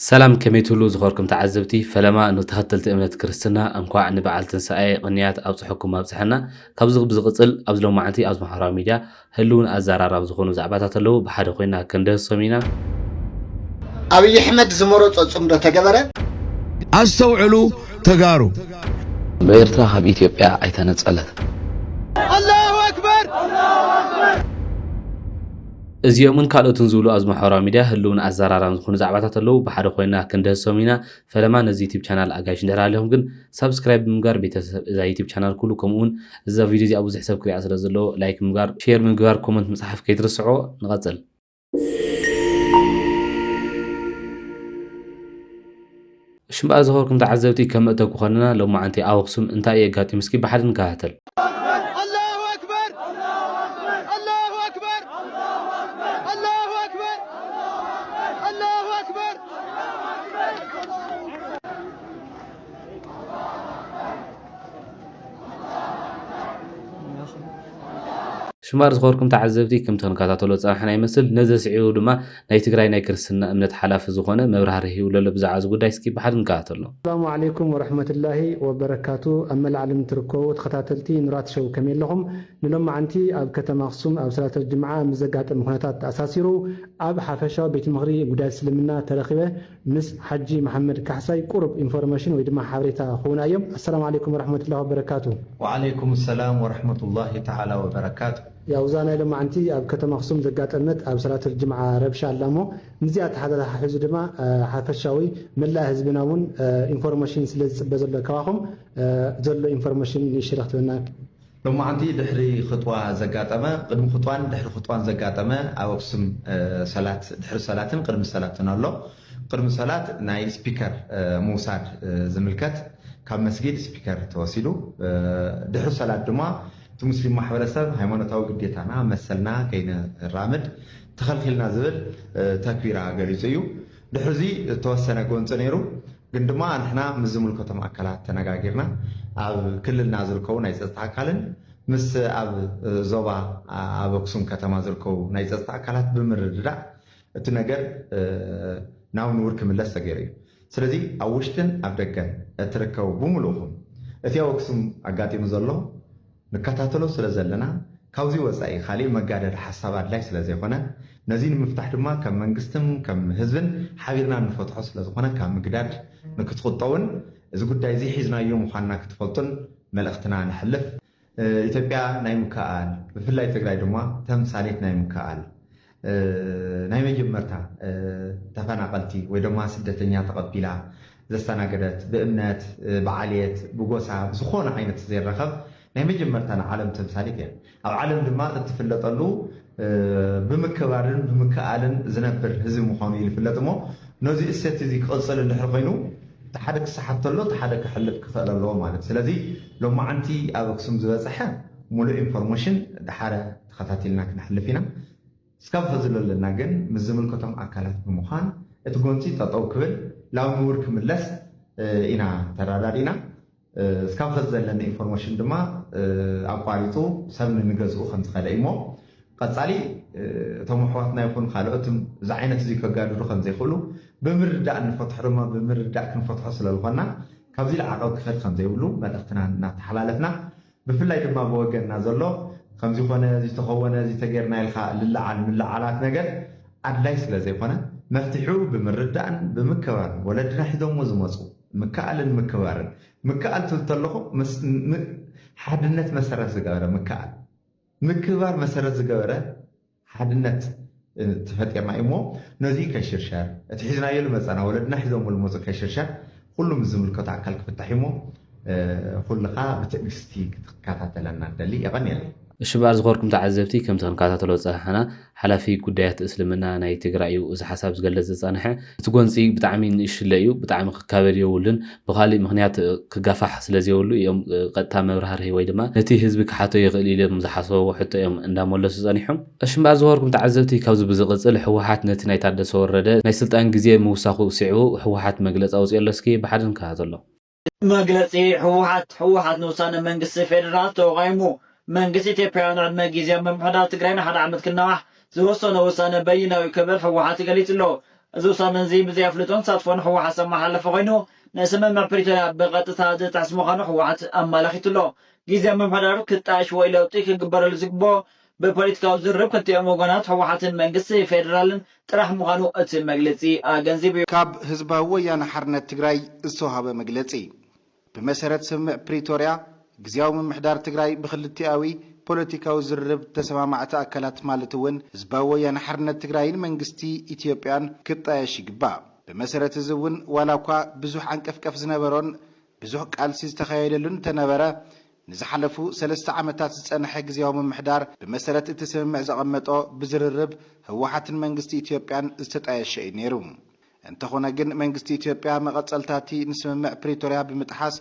ሰላም፣ ከመይ ትህሉ ዝኸርኩም ተዓዘብቲ? ፈለማ ንተኸተልቲ እምነት ክርስትና እንኳዕ ንበዓል ትንሳኤ ቅንያት ኣብጽሐኩም ኣብጽሐና። ካብዚ ብዝቕጽል ኣብዚ ሎማዓንቲ ኣብዚ ማሕበራዊ ሚድያ ህልውን ኣዘራራቢ ዝኾኑ ዛዕባታት ኣለዉ። ብሓደ ኮይና ክንደህሶም ኢና። ኣብይ ኣሕመድ ዝመረጾ ጽምዶ ተገበረ። ኣስተውዕሉ ተጋሩ። ኤርትራ ካብ ኢትዮጵያ ኣይተነጸለት። እዚኦምን ካልኦትን ዝብሉ ኣብዚ ማሕበራዊ ሚድያ ህልውን ኣዘራራብን ዝኾኑ ዛዕባታት ኣለዉ። ብሓደ ኮይና ክንደህሶም ኢና። ፈለማ ነዚ ዩቲብ ቻናል ኣጋይሽ እንድሕር ኣለኹም ግን ሳብስክራይብ ብምግባር ቤተሰብ እዛ ዩቲብ ቻናል ኩሉ፣ ከምኡ እውን እዛ ቪድዮ እዚኣ ብዙሕ ሰብ ክሪኣ ስለ ዘለዎ ላይክ ምግባር፣ ሼር ምግባር፣ ኮመንት ምጽሓፍ ከይትርስዖ። ንቐጽል። እሺ እምበኣር ዝኸበርኩም ተዓዘብቲ፣ ከም መእተዊ ክኾነና ሎማዓንቲ ኣብ ኣኽሱም እንታይ እዩ ኣጋጢሙ? እስኪ ብሓደ ንከታተል። ሽማር ዝኸበርኩም ተዓዘብቲ፣ ከምቲ ክንከታተሎ ዝጸናሕና ይመስል። ነዚ ስዒቡ ድማ ናይ ትግራይ ናይ ክርስትና እምነት ሓላፊ ዝኾነ መብራህርሂ ሂቡ ኣሎ ብዛዕባ እዚ ጉዳይ። እስኪ ብሓደ ንከታተሎ። ሰላሙ ዓለይኩም ወረሕመቱላሂ ወበረካቱ። ኣብ መላእ ዓለም ትርከቡ ተኸታተልቲ ኑራት ሾው ከመይ ኣለኹም? ንሎማዓንቲ ኣብ ከተማ ኣኽሱም ኣብ ሰላት ኣልጅምዓ ምስ ዘጋጠመ ኩነታት ተኣሳሲሩ ኣብ ሓፈሻዊ ቤት ምኽሪ ጉዳያት እስልምና ተረኺበ ምስ ሓጂ መሓመድ ካሕሳይ ቁሩብ ኢንፎርሜሽን ወይ ድማ ሓበሬታ ክህቡና እዮም። ኣሰላሙ ዓለይኩም ወረሕመቱላሂ ወበረካቱ። ወዓለይኩም ሰላም ወረሕመቱላሂ ተዓላ ወበረካቱ። ያው እዛ ናይ ሎማዓንቲ ኣብ ከተማ ኣኽሱም ዘጋጠመት ኣብ ሰላት ኣልጅምዓ ረብሻ ኣላ እሞ ምስዚኣ ተሓሓሒዙ ድማ ሓፈሻዊ መላእ ህዝብና እውን ኢንፎርሜሽን ስለ ዝፅበ ዘሎ ካባኹም ዘሎ ኢንፎርሜሽን ንእሽተይ ክትበና። ሎማዓንቲ ድሕሪ ኽጥዋ ዘጋጠመ፣ ቅድሚ ኽጥዋን ድሕሪ ኽጥዋን ዘጋጠመ ኣብ ኣኽሱም ሰላት፣ ድሕሪ ሰላትን ቅድሚ ሰላትን ኣሎ። ቅድሚ ሰላት ናይ ስፒከር ምውሳድ ዝምልከት ካብ መስጊድ ስፒከር ተወሲዱ፣ ድሕሪ ሰላት ድማ እቲ ሙስሊም ማሕበረሰብ ሃይማኖታዊ ግዴታና መሰልና ከይነራምድ ተኸልኺልና ዝብል ተክቢራ ገሊፁ እዩ። ድሕሪ እዚ ዝተወሰነ ጎንፂ ነይሩ። ግን ድማ ንሕና ምስ ዝምልከቶም ኣካላት ተነጋጊርና ኣብ ክልልና ዝርከቡ ናይ ፀጥታ ኣካልን ምስ ኣብ ዞባ ኣብ ኣክሱም ከተማ ዝርከቡ ናይ ፀጥታ ኣካላት ብምርድዳእ እቲ ነገር ናብ ንቡር ክምለስ ተገይሩ እዩ። ስለዚ ኣብ ውሽጥን ኣብ ደገን እትርከቡ ብምልእኹም እቲ ኣብ ኣክሱም ኣጋጢሙ ዘሎ ንከታተሎ ስለ ዘለና ካብዚ ወፃኢ ካሊእ መጋደዲ ሓሳብ ኣድላይ ስለ ዘይኮነ ነዚ ንምፍታሕ ድማ ከም መንግስትን ከም ህዝብን ሓቢርና እንፈትሖ ስለ ዝኾነ ካብ ምግዳድ ንክትቁጠቡን እዚ ጉዳይ እዚ ሒዝናዮ ምዃንና ክትፈልጡን መልእኽትና ነሕልፍ። ኢትዮጵያ ናይ ምክእኣል ብፍላይ ትግራይ ድማ ተምሳሌት ናይ ምክእኣል ናይ መጀመርታ ተፈናቐልቲ ወይ ድማ ስደተኛ ተቐቢላ ዘስተናገደት ብእምነት ብዓልየት ብጎሳ ብዝኾነ ዓይነት ዘይረኸብ ናይ መጀመርታ ንዓለም ተምሳሌት እያ። ኣብ ዓለም ድማ እትፍለጠሉ ብምክባርን ብምክኣልን ዝነብር ህዝቢ ምዃኑ እዩ ዝፍለጥ እሞ ነዚ እሴት እዚ ክቕፅል እንድሕር ኮይኑ እቲ ሓደ ክሰሓብ ተሎ እቲ ሓደ ክሕልፍ ክኽእል ኣለዎ ማለት። ስለዚ ሎማዓንቲ ኣብ ኣክሱም ዝበፅሐ ሙሉእ ኢንፎርሜሽን ድሓረ ተኸታቲልና ክነሕልፍ ኢና። እስካብ ኸዚ ለለና ግን ምስ ዝምልከቶም ኣካላት ብምዃን እቲ ጎንፂ ጠጠው ክብል ላብ ንቡር ክምለስ ኢና ተራዳዲና። እስካብ ኸዚ ዘለኒ ኢንፎርሜሽን ድማ ኣቋሪፁ ሰብ ንንገዝኡ ከም ዝኸደ እሞ ቀፃሊ እቶም ኣሕዋትና ይኹን ካልኦት እዚ ዓይነት እዚ ከጋድዱ ከም ዘይኽእሉ ብምርዳእ እንፈትሖ ድማ ብምርዳእ ክንፈትሖ ስለ ዝኾንና ካብዚ ለዓቐብ ክኸድ ከም ዘይብሉ መልእኽትና እናተሓላለፍና ብፍላይ ድማ ብወገንና ዘሎ ከምዚ ኮነ እዚ ተኸወነ እዚ ተገይርና ኢልካ ልለዓል ምልዓላት ነገር ኣድላይ ስለ ዘይኮነ መፍትሒኡ ብምርዳእን ብምክባርን ወለድና ሒዞሞ ዝመፁ ምክኣልን ምክባርን ምክኣል ትብል ተለኹ ምስ- ም- ሓድነት መሰረት ዝገበረ ምክኣል ምክባር መሰረት ዝገበረ ሓድነት ተፈጢርና እዩ እሞ ነዚ ከይሽርሸር እቲ ሒዝናዮ ዝመፀና ወለድና ሒዞሞ ዝመፁ ከይሽርሸር ኩሉ ምስ ዝምልከቶ ኣካል ክፍታሕ እዩ እሞ ኩልኻ ብትዕግስቲ ክትከታተለና ንደሊ። የቐንየለይ። እሺ እምበኣር ዝኸበርኩም ተዓዘብቲ ከምቲ ክንከታተሎ ዝፀናሕና ሓላፊ ጉዳያት እስልምና ናይ ትግራይ እዩ እዚ ሓሳብ ዝገልፅ ዝፀንሐ። እቲ ጎንፂ ብጣዕሚ ንእሽለ እዩ፣ ብጣዕሚ ክካበድ የብሉን። ብኻሊእ ምኽንያት ክጋፋሕ ስለዘይብሉ እዮም ቀጥታ መብራህርሂ ወይ ድማ ነቲ ህዝቢ ክሓቶ ይኽእል ኢሎም ዝሓሰብዎ ሕቶ እዮም እንዳመለሱ ፀኒሖም። እሺ እምበኣር ዝኸበርኩም ተዓዘብቲ ካብዚ ብዝቕፅል ህወሓት ነቲ ናይ ታደሰ ወረደ ናይ ስልጣን ግዜ ምውሳኹ ስዒቡ ህወሓት መግለፂ ኣውፂኡ ኣሎ። እስኪ ብሓደ ንከታተሎ። መግለጺ ህወሓት፣ ህወሓት ንውሳነ መንግስቲ ፌደራል ተቓዊሙ። መንግስቲ ኢትዮጵያ ንዕድመ ግዜ ምምሕዳር ትግራይ ንሓደ ዓመት ክናዋሕ ዝወሰኖ ውሳነ በይናዊ ክብል ህወሓት ገሊጹ ኣሎ። እዚ ውሳነ እዚ ብዘይ ኣፍልጦን ተሳትፎን ህወሓት ዝተመሓላለፈ ኮይኑ፣ ንስምምዕ ፕሪቶርያ ብቐጥታ ዝጥሕስ ምዃኑ ህወሓት ኣመላኺቱ ኣሎ። ግዜ ምምሕዳር ክጣየሽ ወይ ለውጢ ክግበረሉ ዝግብኦ ብፖለቲካዊ ዝርርብ ክልቲኦም ወገናት ህወሓትን መንግስቲ ፌደራልን ጥራሕ ምዃኑ እቲ መግለጺ ኣገንዚቡ እዩ። ካብ ህዝባዊ ወያነ ሓርነት ትግራይ ዝተዋሃበ መግለጺ። ብመሰረት ስምምዕ ፕሪቶርያ፣ ግዝያዊ ምምሕዳር ትግራይ ብክልቲኣዊ ፖለቲካዊ ዝርርብ ተሰማማዕቲ ኣካላት ማለት እውን ህዝባዊ ወያነ ሓርነት ትግራይን መንግስቲ ኢትዮጵያን ክጣየሽ ይግባእ። ብመሰረት እዚ እውን ዋላ እኳ ብዙሕ ዓንቀፍቀፍ ዝነበሮን ብዙሕ ቃልሲ ዝተኻየደሉን እንተነበረ፣ ንዝሓለፉ ሰለስተ ዓመታት ዝጸንሐ ግዝያዊ ምምሕዳር ብመሰረት እቲ ስምምዕ ዘቐመጦ ብዝርርብ ህወሓትን መንግስቲ ኢትዮጵያን ዝተጣየሸ እዩ ነይሩ። እንተኾነ ግን መንግስቲ ኢትዮጵያ መቐጸልታቲ ንስምምዕ ፕሪቶርያ ብምጥሓስ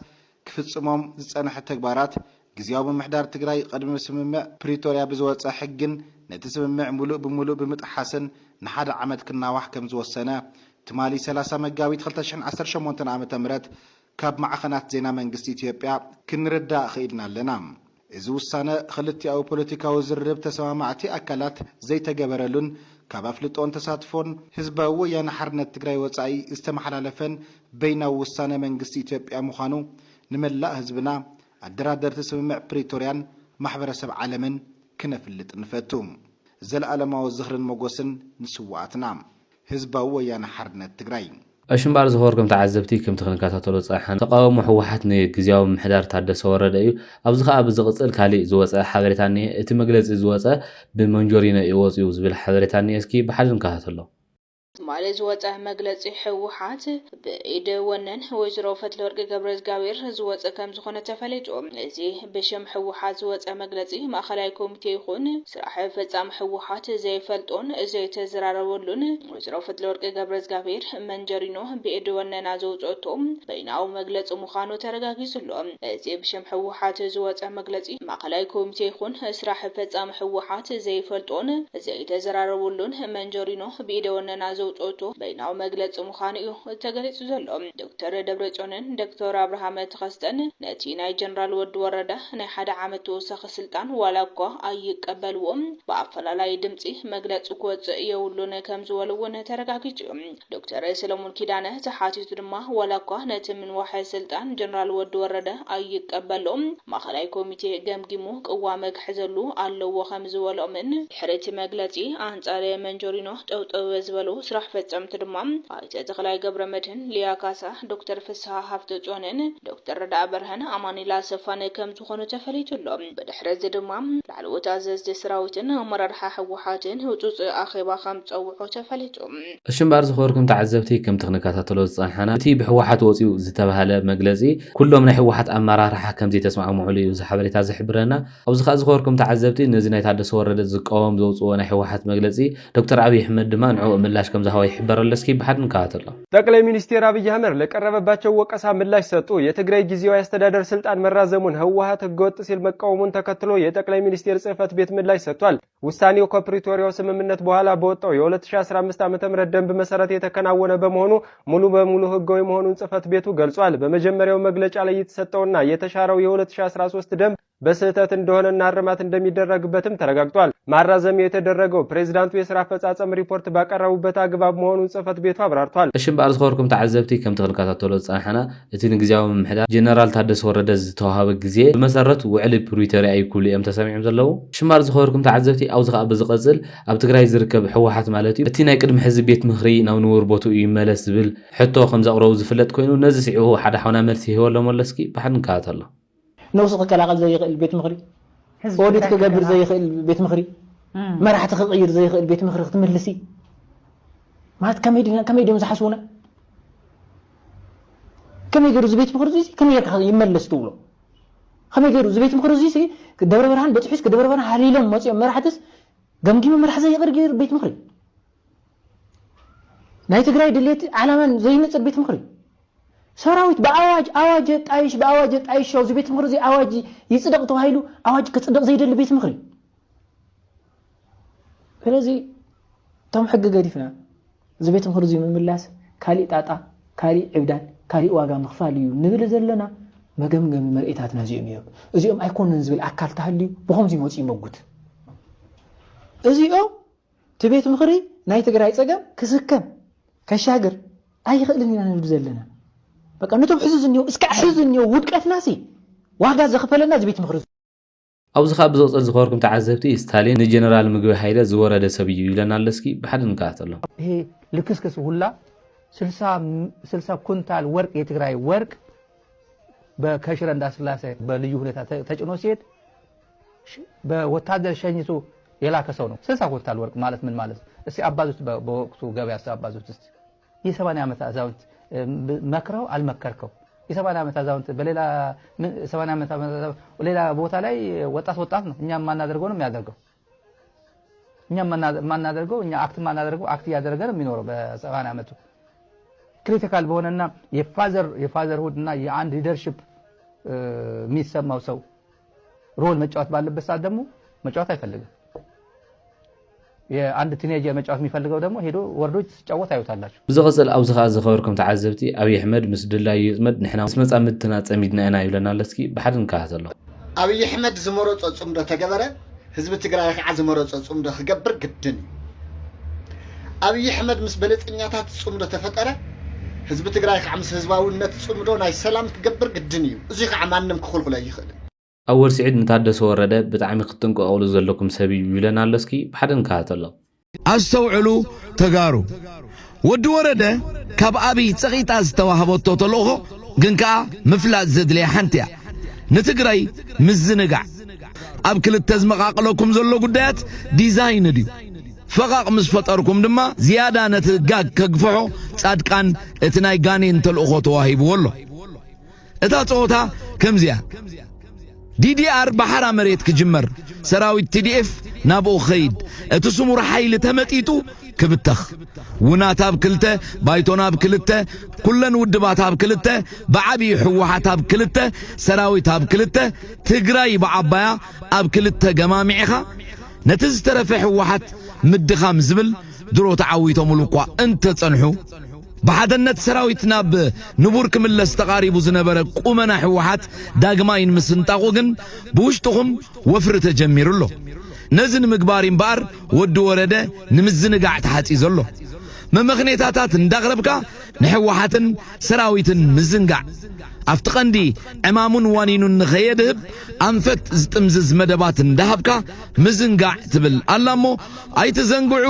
ክፍጽሞም ዝጸንሐ ተግባራት፣ ግዝያዊ ምምሕዳር ትግራይ ቅድሚ ስምምዕ ፕሪቶርያ ብዝወጸ ሕግን ነቲ ስምምዕ ሙሉእ ብሙሉእ ብምጥሓስን ንሓደ ዓመት ክናዋሕ ከም ዝወሰነ ትማሊ ሰላሳ መጋቢት ክልተ ሽሕን ዓሰርተ ሸሞንተን ዓመተ ምህረት ካብ ማዕኸናት ዜና መንግስቲ ኢትዮጵያ ክንርዳእ ኽኢልና ኣለና። እዚ ውሳነ ክልቲኣዊ ፖለቲካዊ ዝርርብ ተሰማማዕቲ ኣካላት ዘይተገበረሉን ካብ ኣፍልጦን ተሳትፎን ህዝባዊ ወያነ ሓርነት ትግራይ ወጻኢ ዝተመሓላለፈን በይናዊ ውሳነ መንግስቲ ኢትዮጵያ ምዃኑ ንመላእ ህዝብና፣ ኣደራደርቲ ስምምዕ ፕሪቶርያን ማሕበረሰብ ዓለምን ክነፍልጥ ንፈቱ። ዘለኣለማዊ ዝኽርን ሞጎስን ንስውኣትና። ህዝባዊ ወያነ ሓርነት ትግራይ። እሺ እምበኣር ዝኸበርኩም ተዓዘብቲ፣ ከምቲ ክንከታተሎ ዝጸናሕና፣ ተቓውሞ ህወሓት ንግዝያዊ ምምሕዳር ታደሰ ወረደ እዩ። ኣብዚ ኸኣ ብዝቕጽል ካሊእ ዝወጸ ሓበሬታ እኒሀ። እቲ መግለጺ ዝወጸ ብመንጆሪኖ እዩ ወጺኡ ዝብል ሓበሬታ እኒሀ። እስኪ ብሓደ ንከታተሎ። ትማሊ ዝወጸ መግለጺ ህወሓት ብኢድ ወነን ወይዘሮ ፈትለወርቅ ገብረእዝጋብሔር ዝወጸ ከም ዝኾነ ተፈሊጡ። እዚ ብሽም ህወሓት ዝወጸ መግለጺ ማእኸላይ ኮሚቴ ይኹን ስራሕ ፈጻሚ ህወሓት ዘይፈልጦን ዘይተዘራረበሉን፣ ወይዘሮ ፈትለወርቅ ገብረእዝጋብሔር መንጀሪኖ ብኢድ ወነና ዘውጽኦቶ በይናዊ መግለጺ ምዃኑ ተረጋጊጹ ኣሎ። እዚ ብሽም ህወሓት ዝወጸ መግለጺ ማእኸላይ ኮሚቴ ይኹን ስራሕ ፈጻሚ ህወሓት ዘይፈልጦን ዘይተዘራረቡሉን መንጀሪኖ ብኢደ ወነና ዘውጽኦቶ በይናዊ መግለጺ ምዃኑ እዩ ተገሊጹ ዘሎ። ዶክተር ደብረጽዮንን ዶክተር ኣብርሃም ተኸስተን ነቲ ናይ ጀነራል ወዲ ወረደ ናይ ሓደ ዓመት ተወሳኺ ስልጣን ዋላ እኳ ኣይቀበልዎም፣ ብኣፈላላይ ድምጺ መግለጺ ክወጽእ የብሉን ከም ዝበሉ እውን ተረጋጊጹ እዩ። ዶክተር ሰለሙን ኪዳነ ተሓቲቱ ድማ ዋላ እኳ ነቲ ምንዋሕ ስልጣን ጀነራል ወዲ ወረደ ኣይቀበሎም፣ ማእኸላይ ኮሚቴ ገምጊሙ ቅዋመ ክሕዘሉ ኣለዎ ከም ዝበሎምን ድሕሪ እቲ መግለጺ ኣንጻር መንጀሪኖ ጠውጠው ዝበሉ ስራሕ ፈጸምቲ ድማ ኣይተ ተኽላይ ገብረ መድህን፣ ሊያ ካሳ፣ ዶክተር ፍስሃ ሃፍተ ጽዮንን ዶክተር ረዳኣ በርሀን ኣማኑኤል ኣሰፋን ከም ዝኾኑ ተፈሊጡ ኣሎ። ብድሕሪ እዚ ድማ ላዕለዎት ኣዘዝቲ ሰራዊትን ኣመራርሓ ህወሓትን ህጹጽ ኣኼባ ከም ዝጸውዑ ተፈሊጡ። እሺ እምበኣር ዝኸበርኩም ተዓዘብቲ፣ ከምቲ ክንከታተሎ ዝጸናሕና፣ እቲ ብህወሓት ወጺኡ ዝተባህለ መግለጺ ኩሎም ናይ ህወሓት ኣመራርሓ ከም ዘይተስማዕምዑሉ እዩ እዚ ሓበሬታ ዝሕብረና። ኣብዚ ኸኣ ዝኸበርኩም ተዓዘብቲ፣ ነዚ ናይ ታደሰ ወረደ ዝቃወም ዘውጽዎ ናይ ህወሓት መግለጺ ዶክተር ኣብይ ኣሕመድ ድማ ንዕኡ ምላሽ ከም ዝሃቦ ይሕበር ኣሎ። እስኪ ብሓደ ንከታተሎ። ጠቅላይ ሚኒስቴር አብይ አህመድ ለቀረበባቸው ወቀሳ ምላሽ ሰጡ። የትግራይ ጊዜያዊ አስተዳደር ስልጣን መራዘሙን ህወሓት ህገወጥ ሲል መቃወሙን ተከትሎ የጠቅላይ ሚኒስቴር ጽህፈት ቤት ምላሽ ሰጥቷል። ውሳኔው ከፕሪቶሪያው ስምምነት በኋላ በወጣው የ ሁለት ሺ አስራ አምስት ዓመተ ምህረት ደንብ መሰረት የተከናወነ በመሆኑ ሙሉ በሙሉ ህጋዊ መሆኑን ጽህፈት ቤቱ ገልጿል። በመጀመሪያው መግለጫ ላይ የተሰጠውና የተሻረው የ ሁለት ሺ አስራ ሶስት ደንብ በስህተት እንደሆነና እርማት እንደሚደረግበትም ተረጋግጧል። ማራዘሚያው የተደረገው ፕሬዝዳንቱ የስራ አፈጻጸም ሪፖርት ባቀረቡበት አግባብ መሆኑን ጽህፈት ቤቱ አብራርቷል። እሺ እምበኣር ዝኸበርኩም ተዓዘብቲ፣ ከምቲ ክንከታተሎ ዝጸናሕና፣ እቲ ንግዝያዊ ምምሕዳር ጀነራል ታደሰ ወረደ ዝተዋሃበ ግዜ ብመሰረት ውዕሊ ፕሪቶርያ እዩ ክብሉ እዮም ተሰሚዖም ዘለዉ። እሺ እምበኣር ዝኸበርኩም ተዓዘብቲ፣ ኣብዚ ኸኣ ብዝቐጽል ኣብ ትግራይ ዝርከብ ህወሓት ማለት እዩ፣ እቲ ናይ ቅድሚ ሕዚ ቤት ምኽሪ ናብ ንቡር ቦትኡ ይመለስ ዝብል ሕቶ ከም ዘቕረቡ ዝፍለጥ ኮይኑ፣ ነዚ ስዒቡ ሓደ ሓውና መልሲ ይህበሎም ኣሎ። እስኪ ብሓደ ንከታተሎ። ነብሱ ክከላኸል ዘይኽእል ቤት ምኽሪ፣ ህዝቢ ኦዲት ትግራይ ክገብር ክከላኸል። ዘይኽእል ቤት ምኽሪ፣ እም። መራሕቲ ክቕይር ዘይኽእል ቤት ምኽሪ ክትምልሲ ማለት ከመይ ድና፣ ከመይ ድዮም ዝሓስቡና? ከመይ ገይሩ እዚ ቤት ምኽሪ እዚ ከመይ ጌርካ ይመለስ ትብሎ? ከመይ ገይሩ እዚ ቤት ምኽሪ እዚ ደብረ ብርሃን በፂሑስ፣ ደብረ ብርሃን ሃሊሎም መፂኦም መራሕትስ ገምጊሙ መራሕ ዘይቕር ገይሩ ቤት ምኽሪ፣ ናይ ትግራይ ድሌት ዓላማን ዘይንፅር ቤት ምኽሪ፣ ሰራዊት ብኣዋጅ፣ ኣዋጅ የጣይሽ፣ ብኣዋጅ የጣይሽ፣ ኣብዚ ቤት ምኽሪ እዚ ኣዋጅ ይፅደቕ ተባሂሉ ኣዋጅ ክፅደቕ ዘይደሊ ቤት ምኽሪ። ስለዚ እቶም ሕጊ ገዲፍና እዚ ቤት ምኽሪ እዚ ምምላስ ካሊእ ጣጣ፣ ካሊእ ዕብዳን፣ ካሊእ ዋጋ ምኽፋል እዩ ንብል ዘለና መገምገሚ መርኢታትና እዚኦም እዮም። እዚኦም ኣይኮኑን ዝብል ኣካል ተሃልዩ ብኸምዚ መፂኡ ይመጉት። እዚኦም እቲ ቤት ምኽሪ ናይ ትግራይ ፀገም ክስከም፣ ከሻግር ኣይኽእልን ኢና ንብል ዘለና። በቃ ነቶም ሕዚ ዝኒው እስካዕ ሕዚ ዝኒው ውድቀትና ሲ ዋጋ ዘኽፈለና እዚ ቤት ምኽሪ። ኣብዚ ከዓ ብዝቕፅል ዝኸበርኩም ተዓዘብቲ፣ ስታሊን ንጀነራል ምግበይ ሃይለ ዝወረደ ሰብ እዩ ይብለና ኣሎ። እስኪ ብሓደ ንከታተሎ። ይሄ ልክስክስ ሁላ ስልሳ ኩንታል ወርቅ፣ የትግራይ ወርቅ ከሽረ እንዳስላሴ በልዩ ሁኔታ ተጭኖ ሲሄድ በወታደር ሸኝቱ የላከ ሰው ነው። ስልሳ ኩንታል ወርቅ ማለት ምን ማለት ነው? እስቲ አባዙት፣ በወቅቱ ገበያ እስቲ አባዙት። እስቲ የሰማንያ ዓመት አዛውንት መክረው አልመከርከው። የሰማንያ ዓመት አዛውንት በሌላ ሌላ ቦታ ላይ ወጣት ወጣት ነው። እኛ የማናደርገው ነው የሚያደርገው። እኛ የማናደርገው፣ እኛ አክት የማናደርገው አክት እያደረገ ነው የሚኖረው በሰማንያ ዓመቱ። ክሪቲካል በሆነና የፋዘር የፋዘርሁድ እና የአንድ ሊደርሽፕ የሚሰማው ሰው ሮል መጫወት ባለበት ሰዓት ደግሞ መጫወት አይፈልግም። የአንድ ቲኔጀር መጫወት የሚፈልገው ደግሞ ሄዶ ወርዶ ሲጫወት ታዩታላችሁ። ብዝቕፅል ኣብዚ ከዓ ዝኸበርኩም ተዓዘብቲ፣ ኣብይ ኣሕመድ ምስ ድላዩ ይፅመድ፣ ንሕና ምስ መፃምድትና ፀሚድና ኢና ይብለና ኣሎ። እስኪ ብሓደ ንከታተሎ። ኣብይ ኣሕመድ ዝመረፆ ፅምዶ ተገበረ፣ ህዝቢ ትግራይ ከዓ ዝመረፆ ፅምዶ ክገብር ግድን እዩ። ኣብይ ኣሕመድ ምስ በለፀኛታት ፅምዶ ተፈጠረ፣ ህዝቢ ትግራይ ከዓ ምስ ህዝባውነት ፅምዶ ናይ ሰላም ክገብር ግድን እዩ። እዚ ከዓ ማንም ክኽልክሎ ኣይኽእልን። ኣወል ስዒድ ንታደሰ ወረደ ብጣዕሚ ክትጥንቀቕሉ ዘለኩም ሰብ እዩ ይብለና ኣሎ። እስኪ ብሓደ ንከታተሎ። ኣስተውዕሉ ተጋሩ፣ ወዲ ወረደ ካብ ኣብይ ጸቒጣ ዝተዋህበቶ ተልእኾ ግን ከኣ ምፍላጥ ዘድልያ ሓንቲ እያ። ንትግራይ ምዝንጋዕ። ኣብ ክልተ ዝመቓቕለኩም ዘሎ ጉዳያት ዲዛይን ድዩ? ፈቓቕ ምስ ፈጠርኩም ድማ ዝያዳ ነቲ ጋግ ከግፍሖ ጻድቃን እቲ ናይ ጋኔን ተልእኾ ተዋሂብዎ ኣሎ። እታ ጸወታ ከምዚያ። ዲዲኣር ብሓራ መሬት ክጅመር፣ ሰራዊት ቲዲኤፍ ናብኡ ክኸይድ፣ እቲ ስሙር ሓይሊ ተመጢጡ ክብተኽ። ውናት ኣብ ክልተ፣ ባይቶን ኣብ ክልተ፣ ኩለን ውድባት ኣብ ክልተ፣ ብዓብዪ ህወሓት ኣብ ክልተ፣ ሰራዊት ኣብ ክልተ፣ ትግራይ ብዓባያ ኣብ ክልተ ገማሚዕኻ፣ ነቲ ዝተረፈ ህወሓት ምድኻም ዝብል ድሮ ተዓዊቶምሉ እኳ እንተጸንሑ፣ ብሓደነት ሰራዊት ናብ ንቡር ክምለስ ተቓሪቡ ዝነበረ ቁመና ህወሓት ዳግማይ ንምስንጣቑ ግን ብውሽጥኹም ወፍሪ ተጀሚሩ ኣሎ። ነዚ ንምግባር እምበኣር ወዲ ወረደ ንምዝንጋዕ ተሓጺዙ ኣሎ። መመኽኔታታት እንዳቕረብካ ንህወሓትን ሰራዊትን ምዝንጋዕ፣ ኣብቲ ቀንዲ ዕማሙን ዋኒኑን ንኸየድህብ ኣንፈት ዝጥምዝዝ መደባት እንዳሃብካ ምዝንጋዕ ትብል ኣላ እሞ ኣይትዘንግዑ።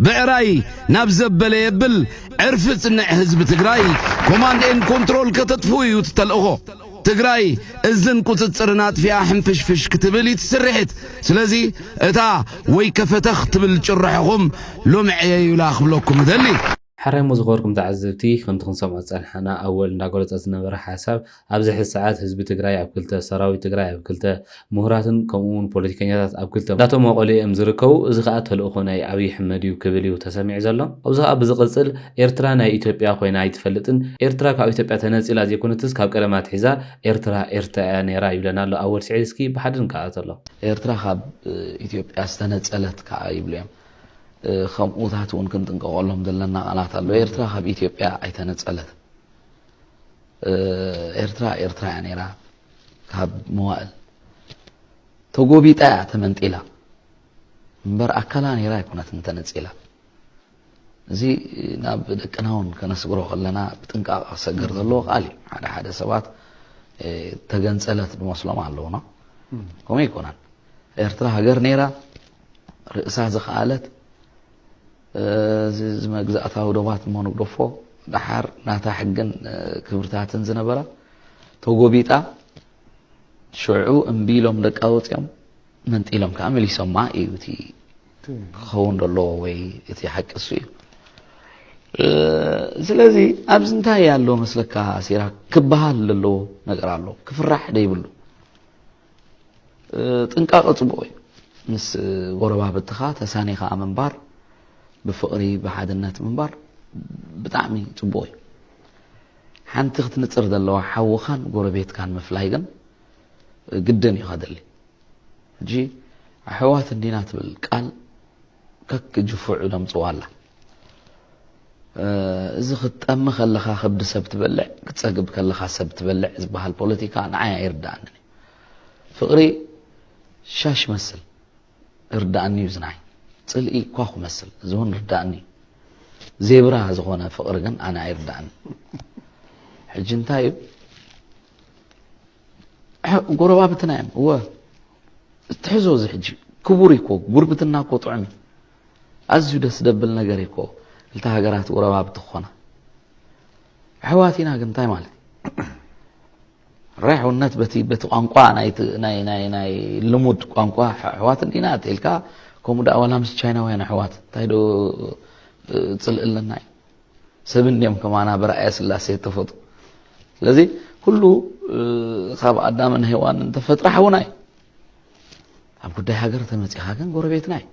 ብዕራይ ናብ ዘበለ የብል። ዕርፊ ጽንዕ ህዝቢ ትግራይ። ኮማንድ ኤንድ ኮንትሮል ከተጥፍኡ እዩ እቲ ተልእኾ። ትግራይ እዝን ቁፅፅርን ኣጥፊኣ ሕንፍሽፍሽ ክትብል እዩ ትስርሒት። ስለዚ እታ ወይ ከፈተኽ ትብል ጭርሖኹም ሎምዐየዩላ ክብለኩም እደሊ። ሓራይ እሞ ዝኸበርኩም ተዓዘብቲ፣ ከምቲ ክንሰምዖ ዝፀናሕና ኣወል እንዳገለፆ ዝነበረ ሓሳብ ኣብዚ ሕዚ ሰዓት ህዝቢ ትግራይ ኣብ ክልተ፣ ሰራዊት ትግራይ ኣብ ክልተ፣ ምሁራትን ከምኡ እውን ፖለቲከኛታት ኣብ ክልተ እንዳተመቐሉ እዮም ዝርከቡ። እዚ ከዓ ተልእኾ ናይ ኣብይ ኣሕመድ እዩ ክብል እዩ ተሰሚዑ ዘሎ። ኣብዚ ከዓ ብዝቕፅል ኤርትራ ናይ ኢትዮጵያ ኮይና ኣይትፈልጥን። ኤርትራ ካብ ኢትዮጵያ ተነፂላ ዘይኮነትስ ካብ ቀደም ኣትሒዛ ኤርትራ ኤርትራ እያ ነይራ ይብለና ኣሎ ኣወል ስዒድ። እስኪ ብሓደ ንከታተሎ። ኤርትራ ካብ ኢትዮጵያ ዝተነፀለት ከዓ ይብሉ እዮም። ከምኡታት እውን ክንጥንቀቐሎም ዘለና ቃላት ኣሎ። ኤርትራ ካብ ኢትዮጵያ ኣይተነፀለትን። ኤርትራ ኤርትራ እያ ነይራ ካብ መዋእል። ተጎቢጣ እያ ተመንጢላ እምበር ኣካላ ነይራ ኣይኮነትን ተነፂላ። እዚ ናብ ደቅና እውን ከነስግሮ ከለና ብጥንቃቐ ክሰገር ዘለዎ ቃል እዩ። ሓደ ሓደ ሰባት ተገንፀለት ዝመስሎም ኣለውና። ከምኡ ኣይኮነን። ኤርትራ ሃገር ነይራ፣ ርእሳ ዝኸኣለት፣ እዚ መግዛእታዊ ዶባት እሞ ንግደፎ፣ ደሓር ናታ ሕግን ክብርታትን ዝነበራ ተጎቢጣ፣ ሽዑ እምቢ ኢሎም ደቃ ወፂኦም መንጢሎም ከዓ መሊሶማ እዩ እቲ ክኸውን ዘለዎ ወይ እቲ ሓቂ እሱ እዩ። ስለዚ ኣብዚ እንታይ ኣሎ መስለካ ሲራክ፣ ክበሃል ዘለዎ ነገር ኣሎ፣ ክፍራሕ ደይብሉ። ጥንቃቐ ፅቡቕ እዩ። ምስ ጎረባብትኻ ተሳኒኻ ምንባር፣ ብፍቕሪ ብሓድነት ምንባር ብጣዕሚ ፅቡቕ እዩ። ሓንቲ ክትንፅር ዘለዋ ሓውኻን ጎረቤትካን ምፍላይ ግን ግድን እዩ ከድሊ። ሕጂ ኣሕዋት እንዲና ትብል ቃል ከክ ጅፉዕ ደምፅዋ ኣላ። እዚ ክትጠሚ ከለኻ ከብዲ ሰብ ትበልዕ፣ ክትፀግብ ከለኻ ሰብ ትበልዕ ዝበሃል ፖለቲካ ንዓይ ኣይርድኣንን እዩ። ፍቕሪ ሻሽ መስል ርዳእኒ እዩ ዝናይ። ፅልኢ ኳኹ መስል እዚ እውን ርዳእኒ እዩ። ዜብራ ዝኾነ ፍቕሪ ግን ኣነ ኣይርዳእን። ሕጂ እንታይ እዩ? ጎረባብትና እዮም። እወ፣ እትሕዞ እዚ ሕጂ ክቡር እኮ፣ ጉርብትና እኮ ጥዑም እዩ። ኣዝዩ ደስ ደብል ነገር እኮ፣ ክልተ ሃገራት ጎረባብቲ ክኾና። ኣሕዋት ኢና ግን እንታይ ማለት እዩ? ራሕውነት በቲ በቲ ቋንቋ ናይ ናይ ናይ ናይ ልሙድ ቋንቋ ኣሕዋት እንዲና ተልካ። ከምኡ ደኣ ዋላ ምስ ቻይናውያን ኣሕዋት እንታይ ዶ ጽልእ ኣለና እዩ? ሰብ እንዲዮም ከማና ብረኣየ ስላሴ ተፈጡ። ስለዚ ኩሉ ካብ ኣዳምን ሄዋን እንተፈጥራ ሓውና እዩ። ኣብ ጉዳይ ሃገር ተመጺኻ ግን ጎረቤትና እዩ።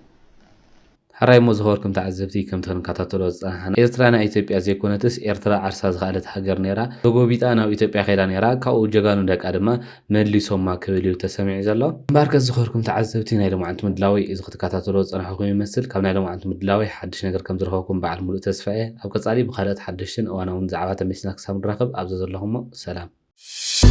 ሕራይ እሞ ዝኸበርኩም ተዓዘብቲ፣ ከምቲ ክንከታተሎ ዝጸናሕና፣ ኤርትራ ናይ ኢትዮጵያ ዘይኮነትስ ኤርትራ ዓርሳ ዝኸኣለት ሃገር ነይራ። ተጎቢጣ ናብ ኢትዮጵያ ከይዳ ነይራ፣ ካብኡ ጀጋኑ ደቃ ድማ መሊሶማ ክብል እዩ ተሰሚዑ ዘሎ። እምበኣርከስ ዝኸበርኩም ተዓዘብቲ፣ ናይ ሎማዓንቲ ምድላወይ እዚ ክትከታተሎ ዝጸናሕኩም ይመስል። ካብ ናይ ሎማዓንቲ ምድላወይ ሓድሽ ነገር ከም ዝረኸብኩም በዓል ሙሉእ ተስፋ እየ። ኣብ ቀጻሊ ብኻልኦት ሓደሽትን እዋናውን ዛዕባ ተመሊስና ክሳብ ንራኸብ ኣብዚ ዘለኹሞ ሰላም።